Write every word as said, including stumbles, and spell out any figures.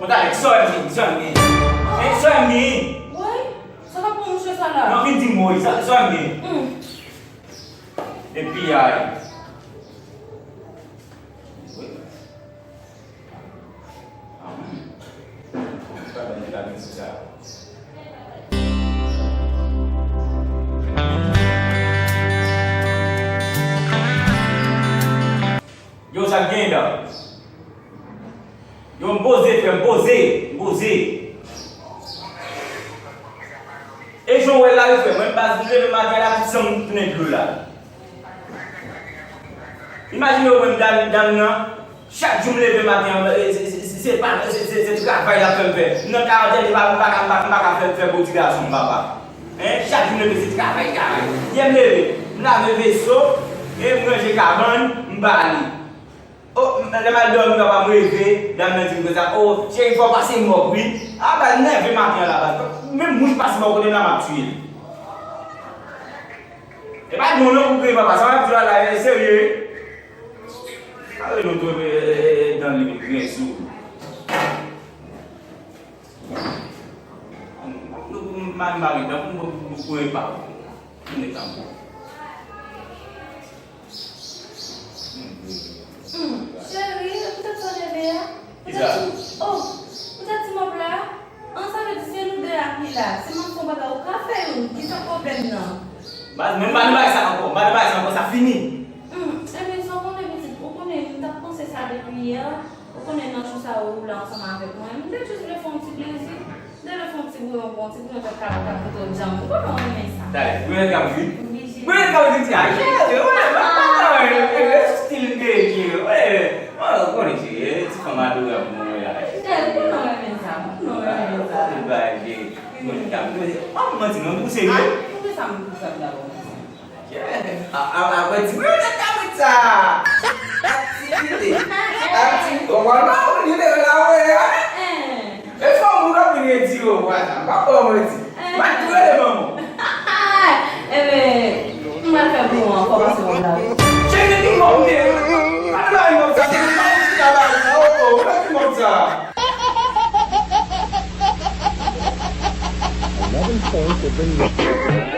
Like, sa w gen, sa w gen. Hein, sa w gen. Woy, sa k ap pran mouche sa la? Non, vin di m, woy, sa, sa w gen. Hmm. Epi, ay. Woy. Ah, hmm. Sa w gen, sa w gen, se sa. Yo, sa k gen la? Yo, m poze, frè m, poze, m poze. E jan w wè la, wi, frè, mwen, baz, m leve maten la, tout san m tounen dlo la. Imajine w, mwen, dam, dam nan, chak jou m leve maten, e, se, se, se, se pa, se, se, se travay l ap fè m fè. M nan karantèn, e pa, m pa ka, m pa, m pa ka fè, fè bò ti gason m, papa. Hein, chak jou m leve, se travay, travay. Yè m leve, m lave veso, e m ranje kabann, m pa ale. O, m, lè m al dòmi, papa, m reve, dam nan di m konsa, o, cheri, fò w pase mòp, wi. A, baz, nève maten an la, baz. Menm mouch pase bò kote m la, m ap tiye l. E pa di w non pou kriye, papa, sa m ap di w la, la, e serye, wi. A, rele w tou, e, e, e, dan li vin grense w. Nou, nou, m al mare dan pou, pou, pou, pou epa. Mwen tankou. Hmm, cheri, e poutèt sa w leve a? Poutèt ti, oh, poutèt ti mòp la? An, sa vle di se nou de ak li la. Si m ap fè yon bagay, ou ka fè youn. Kisa pwoblèm nan? Baz, men m pa nan bagay sa ankò. M pa nan bagay sa ankò, sa fini. Hmm, ebyen, sa w konnen, pitit, ou konnen, m t ap panse sa depi yè. Ou konnen nan jou sa yo ou la ansanm avèk mwen. M te jis vle fè w yon ti plezi. M te vle fè w yon ti bouyon, bon, ti bouyon tèt karo k ap pote w djanm. Ou konnen w renmen sa. Dale, bouyon tèt karo, wi. Bouyon tèt karo, wi, ti a. Jere, wè, wè, wè, wè, stil m te ye, wè. Mwen, ou konnen, ti, e, ti fanm adorab mwen, wè, la. Jere, ou konnen w renmen sa, ou konnen w renmen sa. Bouyon tèt karo, wi. Mwen, ti a, mwen, mwen, mwen, ti, non, ou serye? Ah, poukisa m di sa dabò? Yeah. A, a, a, mwen di, mwen, mwen, kabrit sa. Aktivite. Aktivite. Bon, mwen, mwen, mwen, mwen, mwen, mwen, mwen. E fò moun ap vin retire w, mwen, sa. M pa pran mwen di. M pa tou rele manman. Ebyen, m pral fè pou ou ankò, pase w la. Cheri, ki mòp m te ye? Pa nan bagay mòp sa, pa nan bagay sa, oh, oh, pa ki mòp sa. Another phone to bring you.